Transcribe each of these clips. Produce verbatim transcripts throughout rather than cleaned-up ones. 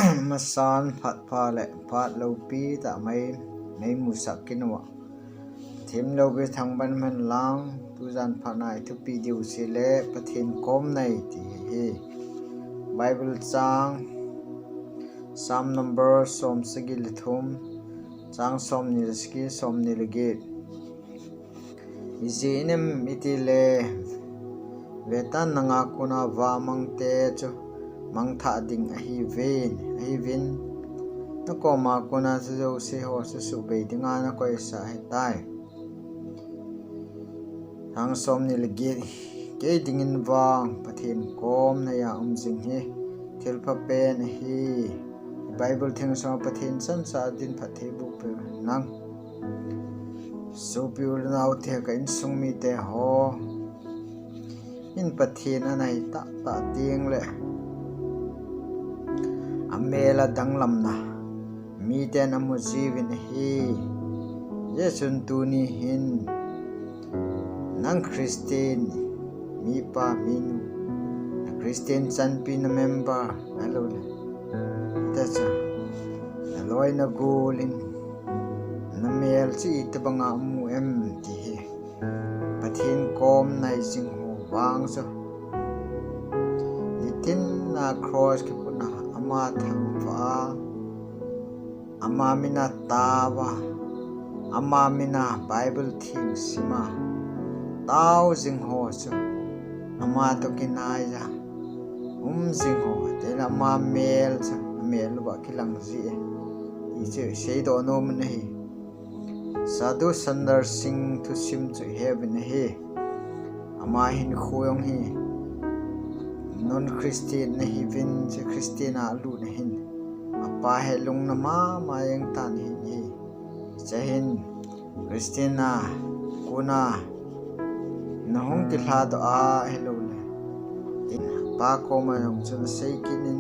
Masan phat pha le phat loupi tah mai nei musak kit uva, thim loupi thangban man lang, tujan phat na i thupi diu chu le Pathen kom nai ti hi. Bible chang Psalm number som sagi le thum, chang som ni le sagi, som ni le get. Ijeh inem itile, vetan nanga kona vamangte chu mangthah ding ahiuvin, ahiuvin, nakoma kona chu jouse ho chu suhbei dinga nakoisa ahitai. Chang som ni le get, kei dingin vang Pathen kom nai a um jing hi thilpha pen ahi. Bible theng sunga Pathen chansa din phatthei boh peh hen lang. Sopi u le nao te, ka insung mite ho, in Pathen anai tahtah teng le amel a danglamna miten amu jiuvin ahi. Hijeh chun tuni hin nang Christian mipa minu, na Christian chanpi, na member, ahilouleh, hita chu naloi nagol in namel chu itobanga amu em ti hi. Pathen kom nai jing ho vang chu, nitin a cross kiputna ama thangvah a, ama mina taova, ama mina Bible theng sima tao jing ho chu, ama toh kinai a um jing ho, tile ama mel chu amel uva kilang ji e ti chu seidoh nom u ahi. Sadhu Sundar Singh thusim chu iheuvin ahi. Ama hinkho jong hi non Christian nahiuvin, chu Christian a alut ahin, apa hetlungna mama jeng tan ahin ahi. Hiche hin Christian a kona nahung kilhadoh a ahilouleh, in apa koma jong chun asei kit in,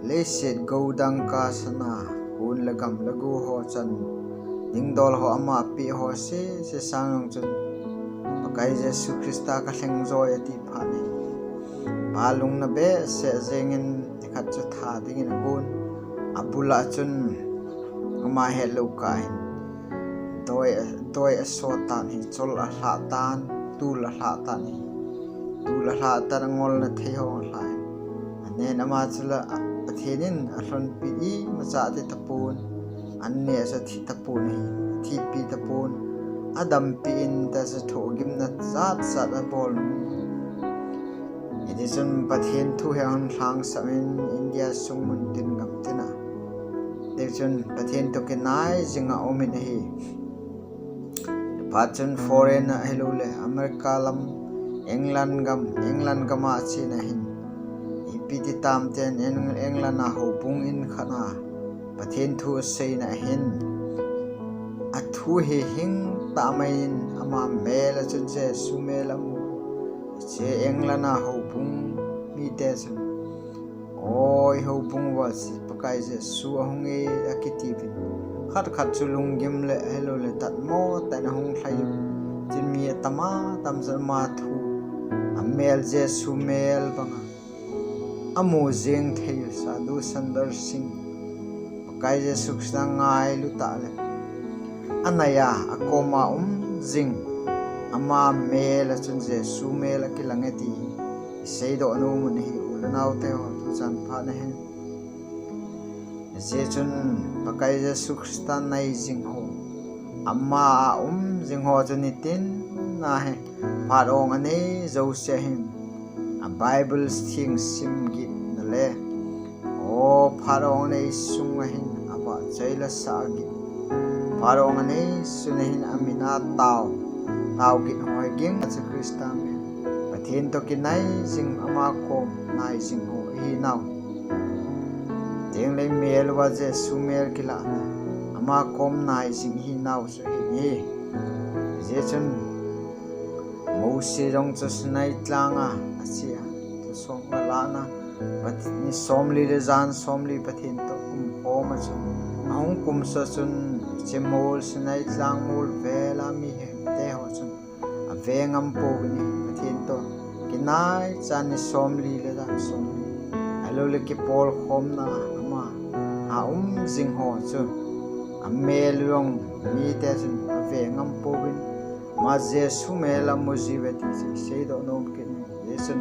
leiset gou dangka sana, hun le gam le go ho chan dingdol ho ama peh ho sese sang jong chun, Pakai Jesu Christa kalheng joi ati phat in, pa lungna behseh jengin, nikhat chu tha dingin agon, abul a chun ama hetlou kah in doi, doi asot tan ahi, chol alhah tan, tul alhah tan ahi. Tul alhah tan, angolna thei ho alhah in, anen ama chu la, Pathen in alhonpi imacha ati tapon, an neh chu athi tapon ahi, athipi tapon, adampi in ta chu thohgimna jat jat abol. Hiti chun Pathen thu hi ahung lhangsap in India sung mun tin gam tin a, hiti chun Pathen toh kinai jing a um in ahi. Phat chun foreign a ahilouleh America lam, England gam, England gam a achen ahin, ipi ti tam ten Eng-, England a houbung in khat a Pathen thu aseina ahin, athu hi hing tah mai in ama mel a chun Jesu mel amu. Hiche England a houbung mite chun, oi, houbung uva chu Pakai Jesu ahung e akitiuvin, khat khat chu lunggim le ahilouleh tatmo tah in ahung lhai uvin, chun mi atam a tam chun ama thu, amel Jesu mel banga amu jeng thei Sadhu Sundar Singh, Pakai Jesu Christa ngailu tah le anai a, akoma um jing ama mel a chun Jesu mel akilang e ti hi iseidoh nom u ahi, u le nao te ho, tuchan phat na hin. Hijeh chun Pakai Jesu Christa nai jing ho, ama a um jing ho chu nitin a hi phat ong anei jouse hin, a Bible theng sim gitna le, o, phat ong anei sung a hin avahchoi la sah git, phat ong anei sun a hin amin a tao, tao git ho hi ging a chu Christa mel, Pathen toh kinai jing, ama kom nai jing ho ihinau. Tengle mel uva Jesu mel kilahna, ama kom nai jing ihinau chu ahi. Hijeh chun Mosi jong chu Sinai lhang a ache a, thu som galhana, Pat-, ni somli le jan somli Pathen toh umkhom a chun, ahung kumsuh chun hiche mol, Sinai lhang mol vel a mihem te ho chun ave ngam pouvin ahi, Pathen toh kinai chan ni somli le jan somli. Lou le kipolkhomna ama a um jing ho chu amel jong mite chun ave ngam pouvin, ama Jesu mel a mu jiuve ti chu seidoh nom kit in. Hichun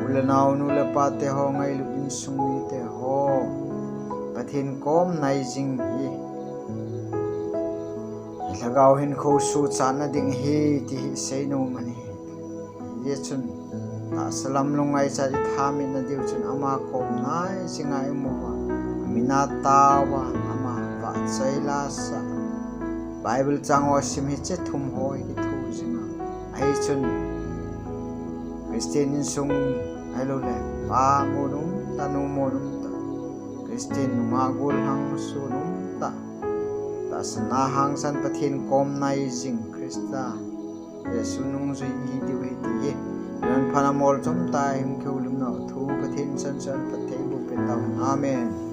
u le nao, nu le pa te ho, ngailut insung mite ho, Pathen kom nai jing hi lhagao hinkho suhchatna ding ahi ti hi seinom ahi. Hichun tahsa lam lungngaichat i thamitna diu chun ama kom nai jinga i mu uva, amin a tao uva, ama vahchoi la sah, Bible chang ho sim, hiche thum ho hi kitho jinga. Ahi chun Christian insung ahilou le pa mon um tah, nu mon um tah, Christian nungah gollhang son um tah, tahsa na hangsan Pathen kom nai jing Christa Jesu nungjui ihi diu ahi ti hi, lungphat a molchom tah in kihoulimna thu Pathen chan chan phatthei boh peh tahen. Amen.